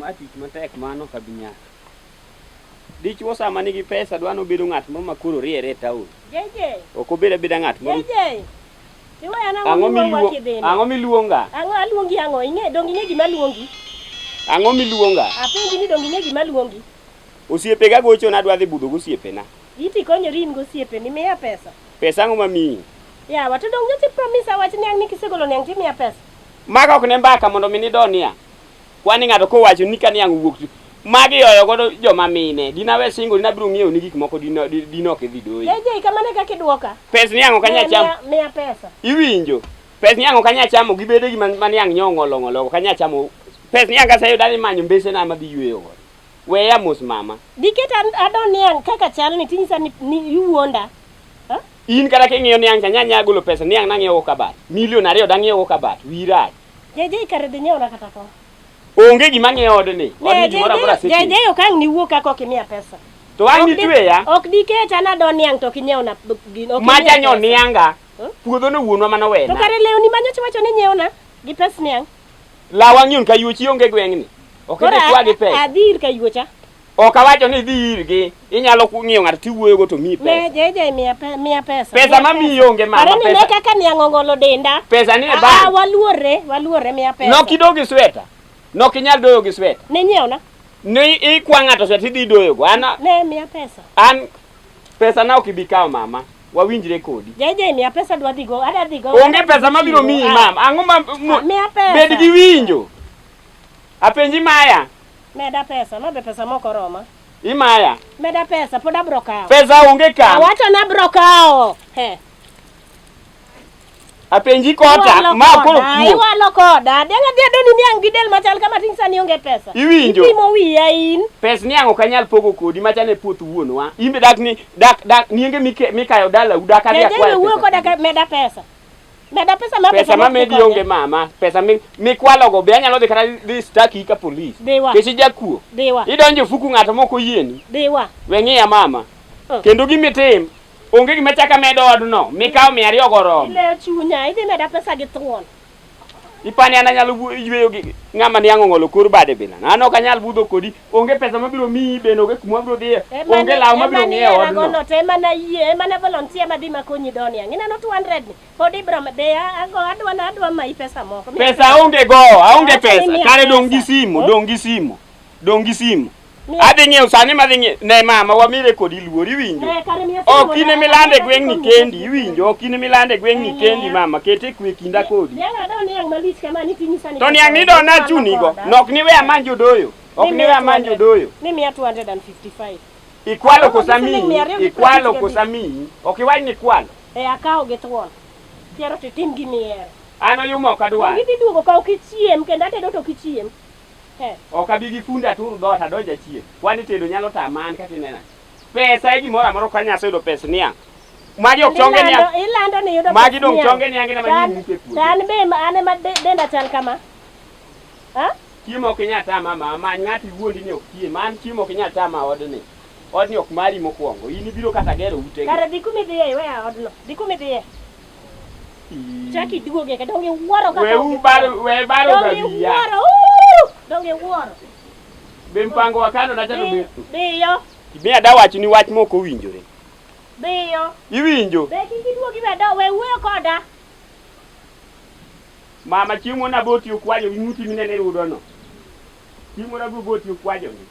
Ma tich matek mano ok abi nyalo. Dichuo sama nigi pesa dwa nobedo ng'at moro ma koro riere e town. JJ, Ok obed abeda ng'at moro. JJ. Iweya nang'o Ang'o miluonga miluo kidhini? Ang'o miluonga? Ang'o aluongi ang'o? Ing'e dong ing'e gima luongi? Ang'o miluonga? Apenji ni dong ing'e gima luongi? Osiepega gochona adwa dhi budho gosiepena. Iti konyori in gosiepeni, miya pesa. Pesa ang'o mamiyi? Yawa to dong nyocha promise awach niang' ni kisegolo niang' timiya pesa. Maga ok ne mbaka mondo mi nidonia. Kwani ng'ato kowacho ni ka niang' owuok to magi oyo godo joma mine. Dinawe singo dina biro ng'iewo ni gik moko dina dina ok idhi doyo. JJ kamano e kaka idwoka. Pes niang' ok anyal chamo. Miya pesa. Iwinjo? Pes niang' ok anyal chamo gi bedegi ma niang' nyo ong'olo ong'olo ok anyal chamo. Pes niang' kaseyudo adhi manyo mbesena madhi yueyo godo. Weya mos mama. Diket ado niang' kaka chalni tinyisa ni, ni iwuonda. Ha? In kata king'iyo niang' cha nya golo pesa niang' nang'iewo kabat. Milion ariyo dang'iewo kabat. Wiyi rach. JJ kare dhi nyiewna kata kom. Onge gima ng'iewo odni. Odni gimoro amora aseting'o. JJ ok ang' niwuo kaka ok imiya pesa. To ang' nitweya. Ok diket an ado niang' to ok inyiewna gino. ok Macha imiya nyo pesa. nianga. Huh? Puodho no wuonwa mane owena. To kare lewni ma nyocha iwacho ni nyiewna gi pes niang'. Law ang'iewn ka yuochi onge gweng'ni. Ok Koro idhi kwa gi pesa. adhi ir ka yuocha. Ok awacho ni idhi irgi. Inyalo ng'iyo ng'ato tiwuoyogo to miyi Ne pesa. JJ miya pe, miya pesa. Pesa miya ma miyi onge mama, Pare ni ne pesa. kaka niang' ong'olo denda. Pesa ni e Ah, ah, bank. waluorre, waluorre miya pesa. Nok ido gi sweta. Nok inyal doyo gi sweta. Ne nyiewna. Ni ikwa ng'ato sweta idhi doyogo. An Ne miya pesa. an pesa na ok ibi kawo mama. Wawinjre kodi. JJ miya pesa adwa dhi go, adwa dhi go. Onge pesa mabiro miyi Ah, mama. Ang'o ma ah, miya pesa. Bed gi winjo. Apenji Maya. Meda pesa, ma be pesa mok oroma. Imaya. Meda pesa, pod abro kawo. Pesa onge ka. Awacho ni abro kawo. He. Apenji kota Iwalo ma koro koda, kuo. Iwalo koda. Dang' adhi adoni niang' gi del machal kama ting' sani onge pesa. Iwinjo? Ipimo wiya in. Pes niang' ok anyal pogo kodi machane e puoth wuonwa. In be dak ni dak dak nienge mike mikayo dalau dak adhi Jeje akwayo wuo pesa. koda ka meda pesa. Meda pesa ma Pesa ma mok medi konya. onge mama. Pesa mi mikwalo go be anyalo dhi kata dhi staki ka polis. Dhiwa. Kech ijakuo. Dhiwa. Idonjo e ofuku ng'ato mok oyieni. Dhiwa. We ng'iya mama. Oh. Kendo gimitim onge gima chaka medo odno mikawo 200 go oromo. Ileyo chunya, idhi meda pesa gi thuon. Ipani an anyalo yweyo gi ng'ama niang' ong'olo kor bade bila. An ok anyal budho kodi. Onge pesa mabiro miyi bende onge kuma abiro dhiye. Onge law mabiro ng'iewo odno. Gono to ema nayie, ema na volunteer madhi makonyi do niang'. Ineno 200 ni, pod ibro be ago adwa na adwa mayi pesa moko. Miya Pesa onge go, aonge Awacho ni pesa. miya Kare dong' gi pesa. simu, Eh? dong' gi simu. Dong' gi simu. Miya- Adhi ng'iewo sani madhi ng'iewo. Ne mama wamire kodi luor iwinjo. Ne, kare miya simu Ok in na- emilande adhi gweng'ni konyi. kendi iwinjo. Ok in emilande gweng'ni Ne, kendi miya. mama. Kete kwe kinda kodi. Niang' ado niang' malich kama ni tinyisa ni To pesa niang' onge, nidona iwalo chunigo. koda. Nok niwe amany jodoyo. Ok Ni niwe miya amany 200. jodoyo. Ni miya 255. Ikwalo Aromo gi kosa siling' miyi? 255. Ikwalo kosa miyi? Ok iwach ni ikwalo. E akawo gi thuon. Kiero to itim gima ihero. An oyuma ok adwar. Gidhi duogo ka ok ichiem kendo atedo to ok ichiem. He. Ok abi gi funda atur dhoot adonj achiem. Kwani tedo nyalo tama an kaka inena. Pesa e gimoro amora ok anyal yudo pes niang'. Magi ok chonge niang'. Ilando, ilando ni yudo Magi pes dong' niang'. chonge niang' ema To an- ji wuok e puodho. To an be ma- an ema denda chal kama. Ha? Chiemo ok inyal tama mama, many ng'ato iwuondi ni ok chiem. An chiemo ok inyal tama odni. Odni ok mari mokwongo. In ibiro kata gero utegi. Kare dhi kuma idhiye iweya odno. Dhi kuma idhiye. Chak iduoge ka donge iwuoro kaka We ok ubaro we baro Donge ga wiya. iwuoro. Ooh! Donge iwuoro. Be mpango wa kando na chato be. Dhiyo. Be ada wacho ni wach mok owinjore. Dhiyo. Iwinjo? Be kik iduogi we do we wuoyo koda. Mama chiemo na boti okwajo gi ng'uti minene rudo no. Chiemo na boti okwajo ni.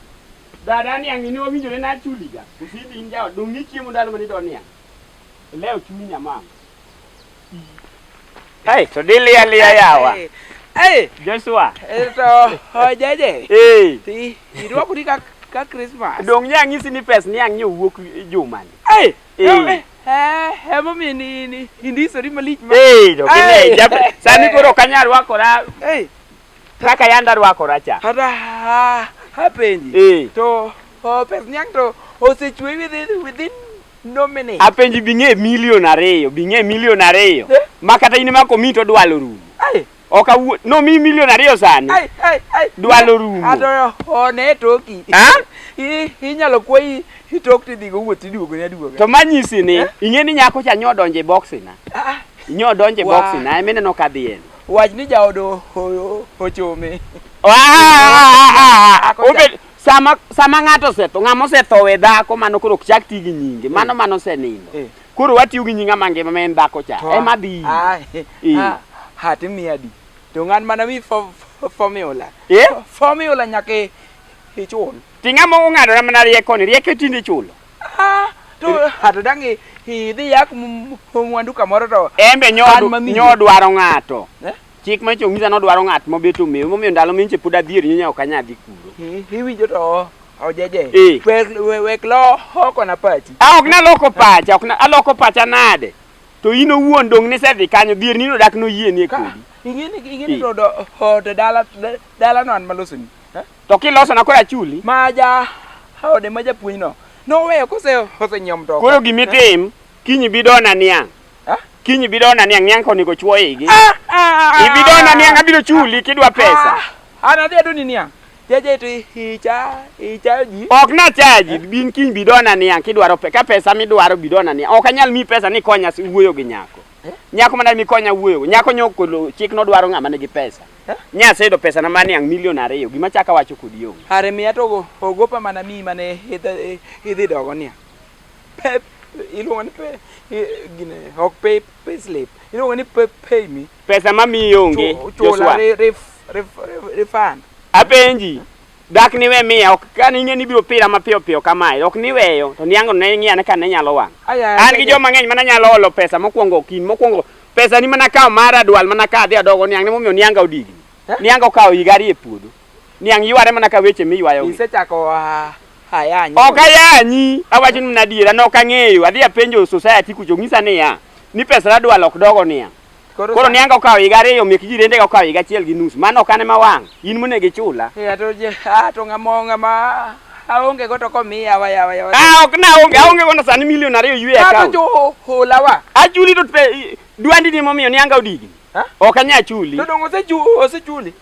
Dada niang' ni wawinjore na chuliga. Usidi in jaod dong' ni chiemo ndalo mane idho niang'. Ilewo chunya mama. Hey, to dilia lia yawa. Hey, Joshua. to ojeje. Eh. Ti irwakori ka ka Christmas. Dong' nya ng'isi ni pes niang' ni owuok juma ni. Hey. Eh. Eh, emomiyo ni ni indisori malich ma. Eh, to Hey. gine jap. Sani koro ok anyal rwakora Hey, kaka yanda rwakora cha. hata ha apenji. Eh. To oh, pes niang' to osechwe within no minute. Apenji bing'e milion ariyo, bing'e milion ariyo. Eh? Ma kata in ema komi to dwalo rumo. Ai, Ok awuo, nomiyi milion ariyo sani. ai, ai, ai. Dwalo rumo. Ato one toki. Ha? Inyalo kwayi itok tidhi go wuoth tiduogo ni aduoga. To manyisi ni, ing'e ni nyako cha nyo donjo e boxi na. Ah, Nyo donjo e Wa. boxi na, ema ineno ka dhiye ni. wach ni jaod ochome. Ah, obed sama sama ng'ato osetho, ng'ama osetho we dhako mano koro ok chak ti gi nyinge. Mano mano osenindo. Eh. Koro watiyo gi nying ng'ama ngima ma en dhako cha. Ema dhi. Ah, Eh. ah, ha timiya adi? To ng'an mana mi formula. Eh? Formula nyaka ichul. Ti ng'ama ong'adona mana rieko ni, rieko tinde ichulo. Ah, to ha to dang' idhi yak mwandu kamoro to Embe An mamiyo. nyodwaro ng'ato. Eh? Chik manyocha onyisa nodwaro ng'at mobet omew, emomiyo ndalo minche pod adhier nyonya ok anyal dhi kuro. Iwinjo to ojeje. Eh. Wek loko na pachi. Ah, ok naloko pacha, ok na, aloko pacha nade? To in owuon dong' nisedhi kanyo, dhier nino dak noyienie Ka kodi. ing'eni Eh. to to dala dala no an malosoni. Eh? To kilosona koro achuli. Ma ja ode ma japuonj no. Noweyo kose osenyiewo mtoka. Koro gimitim, kiny bidona niang'. Ah? Kiny bidona niang', niang' konego chuo igi. Ah, ah, ah, Ibidona niang' abiro chuli kidwa pesa. Ah, an adhi adoni niang'. Jeje to icha ichayo ji. Ok nachaji, bin kiny bidona niang' kidwaro pesa, ka pesa midwaro bidona niang'. Ok anyal miyi pesa ni konya wuoyo gi nyako. Nyako mana mikonya wuoyo go. Nyako nyokolo chik nodwaro ng'ama nigi pesa. Eh? Nyaseyudo pesa na mar niang' milion 2, gima chaka wacho kodi onge. Are miya to ogopa mana miyi mane idhi dogo niang'. Pe iluongo ni pe gine ok pay pay slip. Iluongo ni pay, pay me. Pesa mamiyi onge, Chula Joshua. refund. Apenji, dak niwe miya, ok ka ning'e ni ibiro pira mapiyo piyo kamae, ok niweyo, to niang'no ne ing'iya ka ne nyalo wang'. Aya, An gi joma ng'eny mana nyalo olo pesa mokwongo kin mokwongo pesa ni mana kawo mara dwal mana ka adhi adogo niang' ne momiyo nianga odigni. Eh? Nianga okawo higa ariyo e puodho. Niang' yware mana ka weche miywayo gi. Isechako ayanyi. Ok ayanyi, awacho ni mana adiera, ne ok ang'eyo. Adhi apenjo society kucho, onyisa niya, ni pesa radwal ok dogo niang'. Koro nianga okawo higa 2, mek jirende ga okawo higa 1.5. Mano ok an ema wang', in monego ichula. Ya to je to ng'ama ng'ama aonge go to komiya wa yawa yawa. Ah, ok na onge, aonge gono sani milion 2 ywe e Ah, to account. jo hula wa. Achuli to dwandi ni momiyo nianga odigni. Ha? Ok anyal chuli. To dong' osechuli.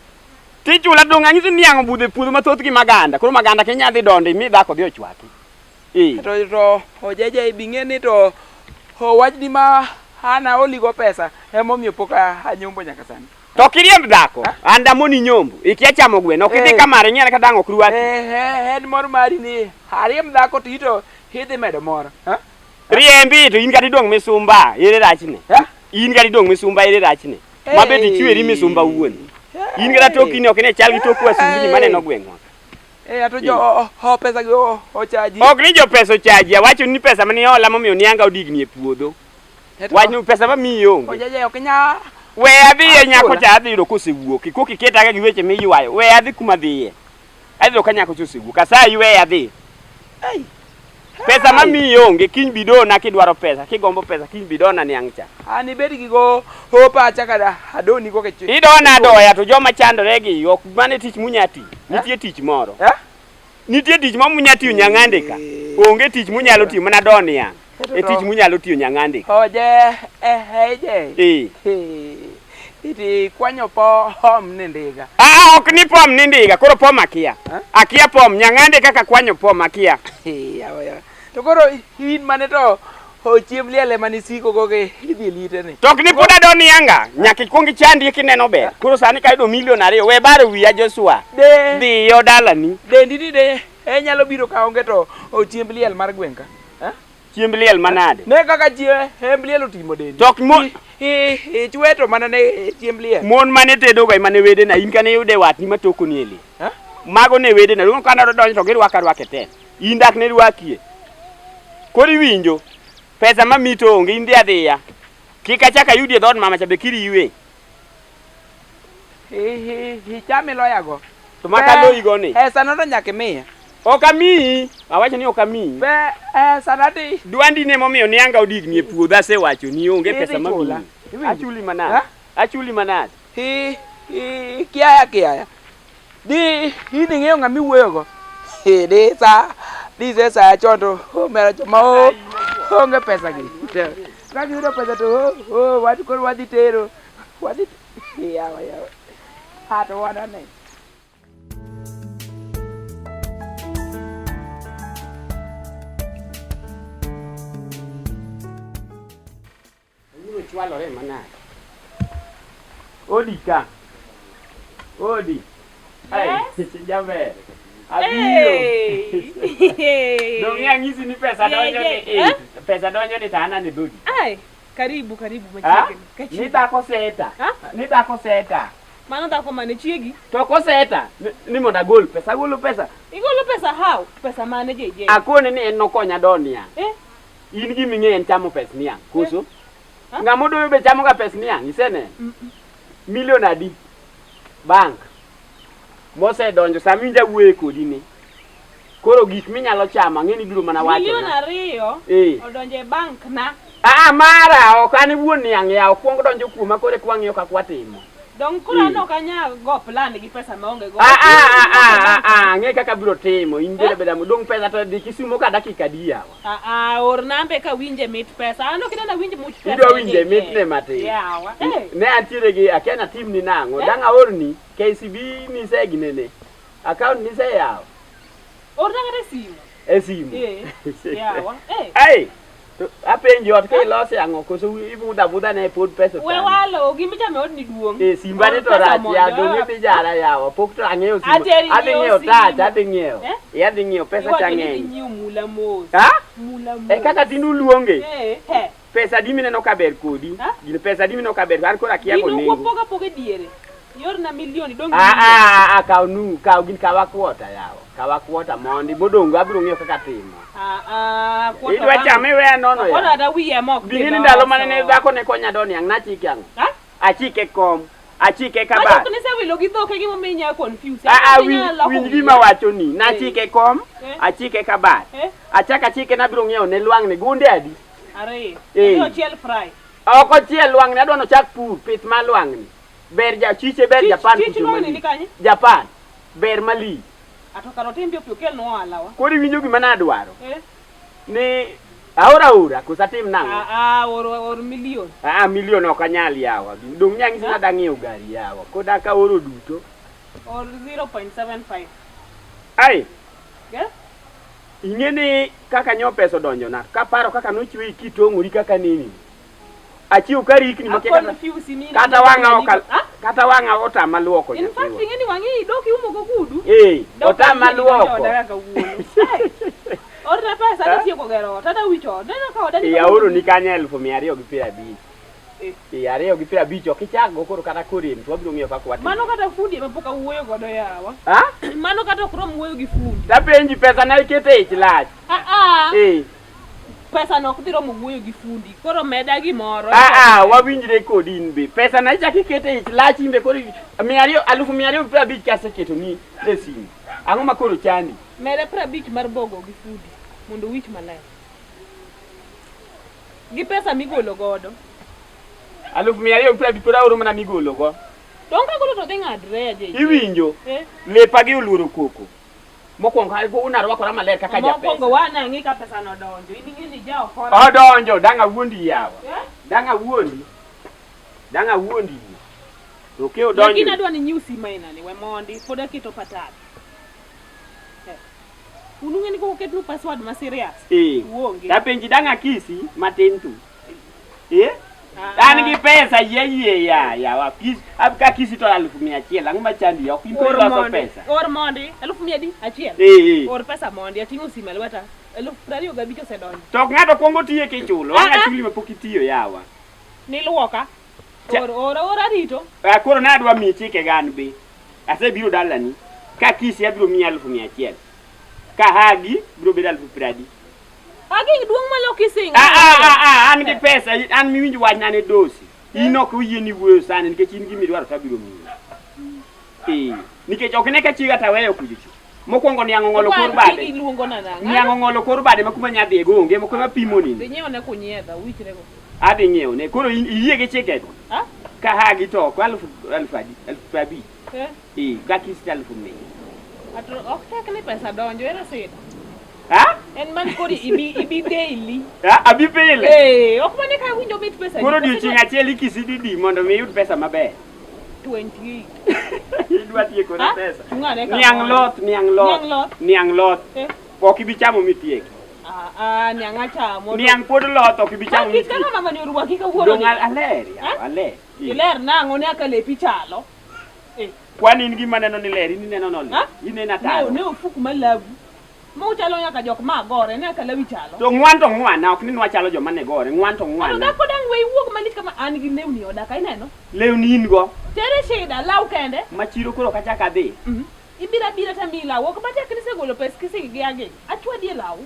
Tichula dong' anyisi ni niang' obudho e puodho mathoth gi maganda. Koro maganda kinya dhi dondo imi dhako dhi ochwaki. Eh. To ojeje ibing'e ni to wachni ma an aoligo pesa emomiyo pok anyombo nyaka sani. To kiriemb dhako, an damoni nyombo. Ikia chamo gweno, ok idhi Eh. kamare ing'e ka dang' ok rwaki. En mor mari ni ariemb dhako to ito idhi medo moro. Ha? Riembi to in kata idong' misumba, ere rachne? Ha? In kata idong' misumba, ere rachne? Mabet ichweri misumba wuon. In kata toki ni ok ine chal gi tok wasumbini maneno gweng'wa. Eh, ato jo pesa gi ochaji. Ok ni jo pesa ochaji, awacho ni pesa mane iola momiyo nianga odigni e puodho. Wach ni pesa mamiyi onge. Ojeje ok inya We adhiye nyako Achula. cha adhi yudo kosewuok. Kok iketa gi weche miywayo. We adhi kuma adhiye. Adhi yudo ka nyako cha osewuok. Asayi we adhi. Ai. Pesa mamiyi onge, kiny bidona kidwaro pesa, kigombo pesa, kiny bidona niang' cha. An ibed gi go ho pacha kada adoni go keche. Idona adoya to joma chandore gi ok mano e tich munya tiyo. Nitie tich moro. Eh? Nitie tich ma munya tiyo nyang'ande ka. Onge tich munyalo tiyo mana do niang'. E tich munyalo tiyo nyang'ande ka. Oje eh je. Eh. Iti kwanyo pom ni ndiga. Ah, ok ni pom ni ndiga, koro pom akia. Eh? Akia pom, nyang'ande kaka kwanyo pom akia. Yawa yawa. To koro in mane to ochiemb liel ema nisiko go gi idhi lite ni. To ok ni pod ado nianga, nyaka ikwong ichandi kineno ber. Koro sani kayudo milion 2, we baro wiya Joshua. De Dhiyo dalani. dendi ni de enyalo biro ka onge to ochiemb liel mar gweng' ka. Eh? Chiemb liel manade. Ne kaka chiemb liel otimo dendi. To ok mo Ichwe to mana ne chiemb liel. mon mane tedogo ema ne wedena, in kane iyude watni matokoni e liel. Eh? Mago ne wedena, dongo ka nadonjo to girwako arwaka e tent. In dak ne rwakie. Koro iwinjo, pesa mamiyi to onge, in dhi adhiya. Kik achak ayudi e dhood mama cha be kiriwe. Ichame loyago. To maka loyigo ni. Pesa no to nyaka imiya. Ok amiyi, awacho ni ok amiyi. Pesa na di. Dwandi ne momiyo nianga odigni e puodho asewacho ni onge Idhi pesa chula. mamiyi. Iwinjo? Achuli manade. Ha? Achuli manade. Kiaya kiaya. Di in ing'eyo ng'ama iwuoyogo. Di sa di se sa chon to omera joma onge pesa gi. Ka giyudo pesa to wach koro wadhi tero. Wadhi yawa yawa. Ha to wanane. Kawuono chwalore manade. Odi ka. Odi. Ai, jaber. Abiro. Hey. Dong' ang'isi ni pesa donjo ni Eh? pesa donjo ni to an an e dhodi. Ai, karibu karibu Ha? machiegni. Ni Kachiegni. dhako seta. Ha? Ni dhako seta. Mano dhako mane chiegi? To koseta ni mondo agol pesa, agolo pesa. Igolo pesa how? Pesa mane JJ? Akone ni en nokonya do niang'. Eh? In gima ing'eyo en chamo pes niang', koso? Ha? Ng'ama odoyo be chamo ga pes niang', iseneno? Milion adi? Bank. Mosedonjo sama iwinja wuoye kodi ni. Koro gik minyalo chamo ang'e ni ibiro mana wacho. Milion 2 Eh. odonjo e bank na. Ah, mara ok an wuon niang' yawa okuong donjo kuoma koro eka wang'iyo kaka watimo. Dong koro an ok anyal go plan gi pesa maonge go. Ah, ah, ah, ah, ah, ah, ang'e kaka abiro timo in beda beda dong pesa to dhi Kisumo ka dakika adi yawa. Ah, ah, or nambe ka winje mit pesa. An ok idana winj much pesa. Idwa winje mitne matin. Yawa. Eh. Ne antiere gi akia natimni nang'o. Eh? Dang' aorni KCB niseginene. Account niseyawo Orna kata e simu. e simu. Eh. Yawa. Eh. Ai, to apenji ot ka ilose ang'o koso ibudha budha ne pod pesa We otami. walo gimichamo e odni duong'. Eh, simba ni to Or pesa rach ya mondo. dong' idhi jara yawa pok to ang'iewo simu. Ateri Adhi ng'iewo ng'iewo tach simu. adhi ng'iewo. Eh? Eh, adhi ng'iewo pesa Iwacho cha ni idhi ng'eny. nyiewo mula mos. Ha? Mula mos. E kaka tinde uluonge. Eh, he. Pesa adi mineno ka ber kodi? Ha? Gini pesa adi mineno ka ber an koro akia go Gino nengo. wapogo apoga e diere. Iorna milion idong' gi Ah, milion. ah, ah, kaw nu, kaw gin kaw akwota yawa. Kaw akwota mondi modong' go abiro ng'iyo kaka timo. Ah, ah, kwota Idwa bang'. chame iweya nono Kwota ya. kata wiya ma ok dhi Bing'e ni ndalo mane ne loso. dhako ne konya do niang' nachike ang'o? Ha? Achike kom, achike Macho kabat. ok nisewilo gi dhok e gimomiyo inya confuse. Ah, ah, Ok inyal loko winj wiya. gima wachoni. Nachike kom, Eh. achike kabat. Eh? Achak achike nabiro ng'iewo ne lwang'ni gunde adi? Ariyo. Eh. Ariyo achiel fry. Ok ochiel lwang'ni adwa nochak pur pith mar lwang'ni. Ber ja chiche ber Chich- Japan chich kucho lwang'ni malich. ni kanye? Japan ber malich. Ato kar otim piyo piyo kelnwa ohala wa. Koro iwinjo gima nadwaro Eh? ni aora aora koso atim nang'o? Ah, ah, or, or milion. Ah, milion ok anyal yawa. Dong' nyang'isi Ha? nadwa ng'iewo gari yawa. Koda ka oro duto. Or 0.75. Ai, Eh? ing'e ni kaka nyo pesa odonjona, kaparo kaka nochweyi kitong'ori kaka neni. Achiew ka rikni makia kata, Aconfuse mi. kata wang'a ok Ah? kata wang'a otama luoko In fact, nyathiwa. ing'e ni wang'i dok iumo go kudu. Eh, Dok otama achiegni donjo luoko. oda kaka wuono. Ai, Orna pesa adhi tieko gero ot. Adwa wicho ot. Neno ka oda ni Eh, aoroni kanyo 250,000. Eh. Eh, 250 ok ichak go koro kata korem to wabiro ng'iyo kaka watimo. Mano kata fundi ema pok awuoyo godo yawa. Ha? Mano kata ok rom wuoyo gi fundi. Tapenji pesa na ikete ich lach. Ah ah. Eh. Pesa no ok dhi romo wuoyo gi fundi. Koro meda gimoro. Ah ah, wawinjre kodi in be. Pesa na ichak ikete ich lach in be koro 250,000 kaseketo ni e simu. Ang'o ma koro chandi? Meda 50 mar bogo gi fundi mondo owich maler. Gi pesa migolo godo. 250,000 pod aoro mana migolo go. Dong' kagolo to dhi ng'adre aje. Iwinjo? Eh? Lepa gi oluoro koko. Mokwongo unarwakora maler kaka Mokwongo japesa. wanang'i ka pesa no donjo. In ing'e ni ja okora. Odonjo, dang' awuondi yawa. Eh? Dang' awuondi. Dang' awuondi. To ke Lakini odonjo. adwa ni nyiew sima ina ni we mondi pod aketo patat. Eh. Un ung'e ni kok oketnu password ma serious. Eh. Uonge. Tapenji dang' akisi matin tu. Eh? Ah, An gi pesa yie yie ya yawa. Kis ab ka kisi to 100,000. Ang'o machandi? Ok in Or iloso mondi. pesa. Or mondi. 100,000? Eh, eh. Or pesa mondi. Ating'o sima e lweta. 25,000 osedonjo. To ok ng'ato kwongo tiye kichulo. Ah, Wang' ah. achuli ma pok itiyo yawa. Niluoka. Cha- Or or or arito. Ah, koro nadwa miyi chike ga an be. Asebiro dalani. Ka kisi abiro miyi 100,000. Ka hagi biro bedo 40,000. Agi duong' malo kising. Ah, ah, ah, ah, an gi pesa, an miwinj wachna ne dosi. In ok oyieni wuoyo sani nikech in gima idwaro to abiro miyi. Eh, nikech ok ine ka chiega to aweyo kuchocho. Mokwongo niang' ong'olo kor bade. Iluongo na nang'o? Niang' ong'olo kor bade ma kuma nyadhiye go onge, moko ema pimo Dhi nini. nyiew ne kunyiedha, uwichre go. Adhi ng'iewo ne. Koro in iyie gi chikego. Ah? Ka hagi to ok alufu adi? 50,000. Eh? Eh, ka kisi to 100,000. Ato ok tek ni pesa donjo, ere sida. Ha? En man koro ibi daily. Ha, abi pile. Eh, ok mane ka winjo mit pesa. Koro odiochieng' achiel ikisi didi mondo mi iyud pesa maber. 28. Idwa tieko na Ha? pesa. Chung' ane ka Niang' moro. loth, niang' loth. Niang' loth. Niang' loth. Eh. Ok ibi chamo mitieki. Ah, ah, niang' achamo. Niang' pod loth ok ibi chamo. Kik kaka mama ni orwaki kawuono. Dong' aler, yawa, aler. Iler nang'o ne aka lepi chalo. Eh. Kwani in gima neno ni ler, in ineno noli. Ha? Ineno ataro. Ne ofuku malabu. Ma uchalo nyaka jok ma gore, ne aka lawi chalo. To ng'wan to ng'wana, ok ni nwachalo joma ne gore, ng'wan to Ano ng'wana. dhako dang' we iwuog malich kama an gi lewni oda ka ineno. Lewni in go, Tere shida law kende. ma chiro koro kachak adhi. Ibiro abira tamiyi law. Ok matek ni isegolo pes kisigi gi agi. Achwadi e law.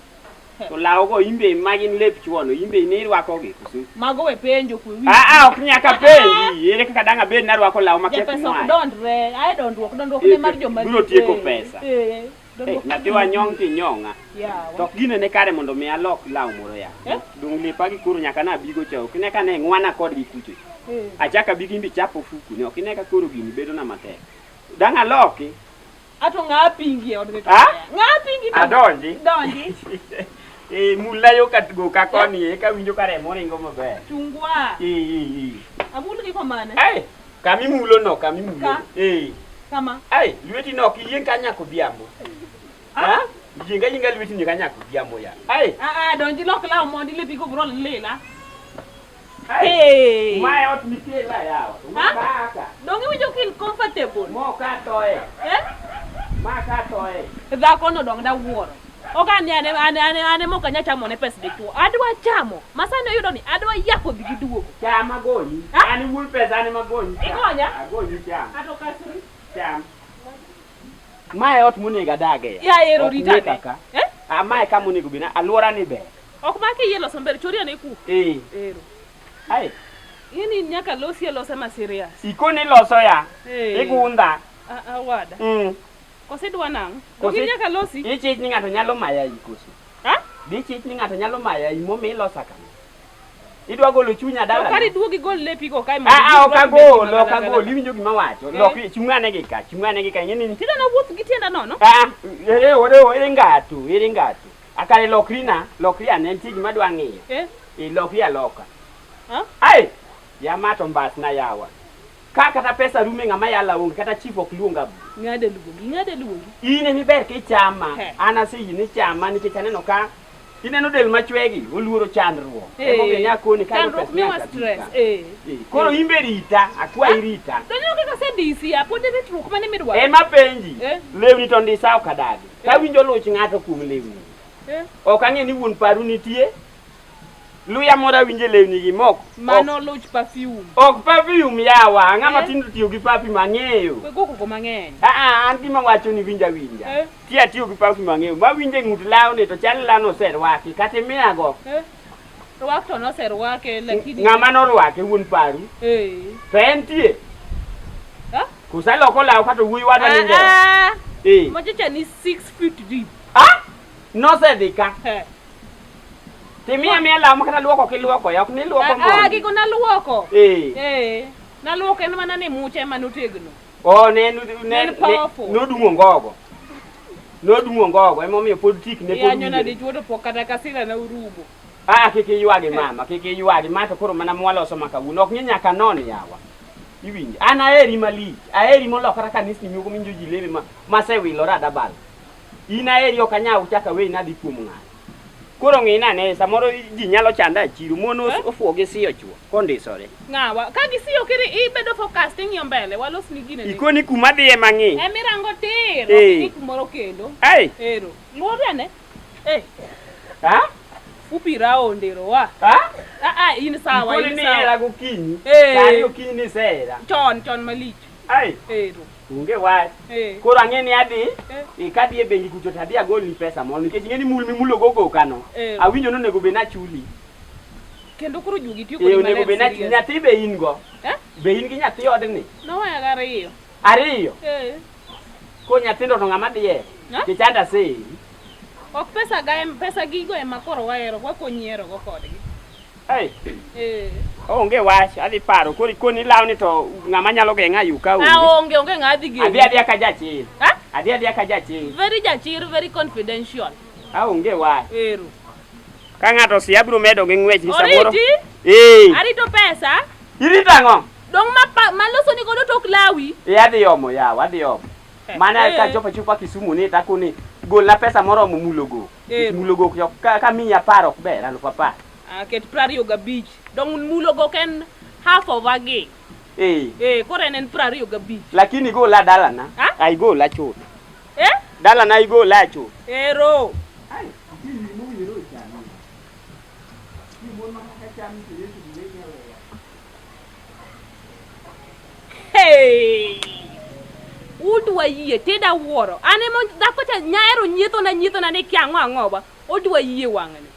To law go imbe ma gin lep chuono, imbe ne irwakogi koso? Mago we penjo kwe wi. Ah, ah, ok nyaka penji. Ere kaka dang' abed narwako law ma kek Japesa ok ng'waye? dondre. Ae dondruok, dondruok ne mar joma Biro tieko pesa. Eh. Eh, Dondruok. nyathi nyong' tinyong'a. Yawa. To ok gino ne kare mondo mi alok law moro ya. Eh? Dong' lepagi koro nyaka nabigo cha, ok ine ka ne ng'wana kodgi kucho. Eh. Achak abi gimbi chapo ofuku ni, ok ine ka koro gini bedo na matek. Dang' aloki? Ato ng'a pingi e odni to. Ah? Ng'a pingi to. Adonji? Donji. Eh, mula yo ka go ka koni eka winjo ka remo ringo maber. Chungwa. Eh, eh, eh. Amul gi komane. Ai, kamimulo no, kamimulo. Ka? Eh. Kama. Ai, lweti no ok iyieng' ka nyaka odhiambo. Ha? Yieng' ayienga lweti ni ka nyaka odhiambo ya. Ai, Ah ah, donji lok law mondi lepi go bro lila. ai. Hey. Mae ot mikela yawa. To Ha? ma ka. Donge iwinjo ka in comfortable. Mo ka toe. Eh? Ma ka toe. Dhako no dong dawuoro. Ok an ane ane ane ane mok anya chamo ne pes dichuo. Adwa chamo. Masani oyudo ni adwa yako dhi gi duogo. Cham agonyi. Ha? An iwuon pesa an ema agonyi. cham. Igonya? Agonyi cham. Ato kasri. Cham. Mae ot monego adage. Ya ero Ok rita neka ne. ka. Eh? Ah, mae kama onego bed. Alwora ni ber. Ok ma kiyie loso mbele chori ane ku. Eh. Ero. Ai, In in nyaka losi alosa ma serious. ikoni loso ya. Eh. Igunda. Ah ah wada. Kose idwa nang'o? Kose- Kose nyaka losi. Ichich ni ng'ato nyalo maya i koso. Ha? Dichich ni ng'ato nyalo maya i momi ilosa kama. Idwa golo chunya To dala. kar iduogi gol lepi go kae mondo Ah, ah, ibiro ok rwak agol, lepi ok magalagala. agol. Iwinjo gima awacho. Eh. Lok, chung'ane gi ka, chung'ane gi ka. Ing'e ni Tinde nawuoth gi tienda nono. Ah, ere ere ere ng'ato, ere ng'ato. Akare lokri na, lokri ane nitie gima adwa ng'iyo. Eh? Eh, lokri aloka. Ha? Ai, ya ma to mbasna yawa. Ka kata pesa rume ng'ama yala onge, kata chief ok luonga bu. Ng'ade luongi, ng'ade luongi. In ema iber kichama, He. an aseyie ni chama nikech aneno ka ineno del machwegi oluoro chandruok. Emomiyo nyakoni ka Chandruok pesa miwa nyaka bi stress. ka. Eh. Eh, Koro in be rita, akwayi rita. To ineno kaka asedisi ya, pod ritruok mane midwaro. Ema penji, Eh. lewni to ndisa ok adagi. Kawinjo luch ng'ato kuom lewni. Eh. Ok ang'e ni wuon paru nitie. Luya moro awinjo e lewni gi mok. Mano luch perfume. Ok perfume yawa, ng'ama Eh. tindo tiyo gi perfume ang'eyo. We go koko mang'eny. Ah, ah, an gima wacho ni winja winja. Eh. Ti atiyo gi perfume ang'eyo. Ma winjo e ng'ut lawni to chal ni lawno oserwaki. Kata imiyago. Eh. Rwak to noserwake lakini Ng'ama norwake wuon paru. Eh. To entie. Ha? Koso aloko law kata wuoyi wadwa ni ndewo. Ah, ah. Eh. Machacha ni 6 feet deep. Ah! Nosedhi ka. Eh. Timiya miya law ma kata luoko kiluoko ya ok ni luoko Ah, ah, mondi. gigo naluoko. Eh. Eh. Naluoko en mana ni muche ema notegno. Oh, ne ne Ne en powerful. nodung'o ngogo. Nodung'o ngogo emomiyo pod tik ne pod Iyanyo na winjore. dichuo to pok kata kasira na urumo. Ah, kik iywagi mama, kik iywagi. Ma to koro mana mwaloso ma kawuono. Ok ni nyaka non yawa. Iwinjo. An aheri malich. Aheri molokora kanisni moko minjo ji leme ma masewilora dabal. In aheri ok anyal chako aweyi nadhi kuom ng'ato. Koro ng'ina ane samoro ji nyalo chanda e chiro. Mon Eh? ofuwo gi siyo chuo kondisore. Ng'awa ka gisiyo kiri ibedo focused ing'iyo mbele walos ni gine. ni. Ikoni kuma dhiye mang'i. Emirango tir, Eh. ok ing'i kumoro kendo. Ai. Ero. Luor ane. Eh, Ha? fupi round ero wa. Ha? Ah ah, in sawa, Ikoni in ni sawa. hera gokinyi. Eh. Sani okinyi ni isehera. Chon, chon malich. Ai. Ero. Onge wach. Eh. Koro ang'e ni adhi Eh. e kadhi e bengi kucho to adhi agolni pesa moro nikech ing'e ni mul mimulo go goka no. Eh. Awinjo ni onego bed nachuli. Kendo koro juogi tiyo Eh, kodi onego maler bed nachuli. serious. Nyathi be in go. Eh? Be in gi nyathi odni? Nowaya gariyo. Ariyo. Eh. Ko nyithindo to ng'ama dhi hero? Ha? Nikech an aseheri. Ok pesa ga em, pesa gigo ema koro wahero, wakonyi hero go kodgi. Ai, Eh. onge wach, adhi paro. Koro ikoni lawni to ng'ama nyalo geng'a yu ka onge. Ah, onge, onge ng'a dhi geni. Adhi adhiya ka jachir. Ha? Adhi adhiya ka jachir. Very jachir, very confidential. Ah, onge wach. Ero. Ka ng'ato osia abiro medo gi ng'wech ni samoro. Oriti, Eh. arito pesa. Irito ang'o? Dong' ma maloso ni godo tok lawi. Eh, adhi omo yawa, adhi omo. Eh. Mana Eh. kachopo chupa Kisumu ni takoni Golna pesa moromo mulo go. Ero. Mulo go ok ka, ka miyi apar ok ber, 4000. Ah, ket 25. Dong mulo go ok en half of a gig. Eh. Eh, koro en en 25. Lakini igola dalana. Ah? Ah, igola chuth. Eh? Dalana igola chuth. Ero. Ai, nitie mowinjore ochami. Nitie mon ma kaka chami to Yesu biro weya. Hey! Udwa yie tida wuoro. An ema dhako cha nyaero nyiethona nyiethona ni kia ang'o ang'o ba. Odwa yie wang'ni.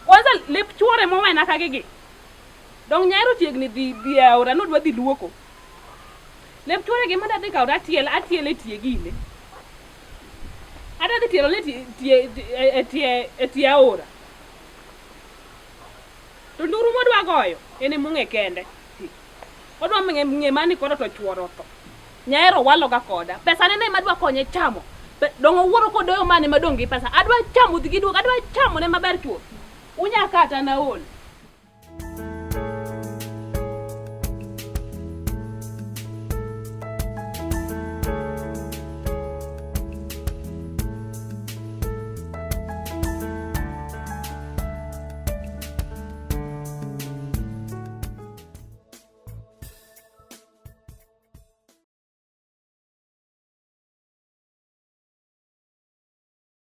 Kwanza lep chuore mowena kagi gi. Dong nyaero chiegni dhi dhi e aora nodwa dhi luoko. Lep chuore gi mada dhi kawo atiel atiel e tie gine. Adwa dhi tielo ne tie tie e tie e tie aora. To nduru modwa goyo en emong'e kende. Odwa ng'e ng'e mani koro to chuoro otho. Nyaero waloga koda. Pesa ne ema adwa konye chamo. Dong owuoro kodoyo mane madong' gi pesa. Adwa chamo dhi giduogo, adwa chamo ne maber chuth. Unya kata naol.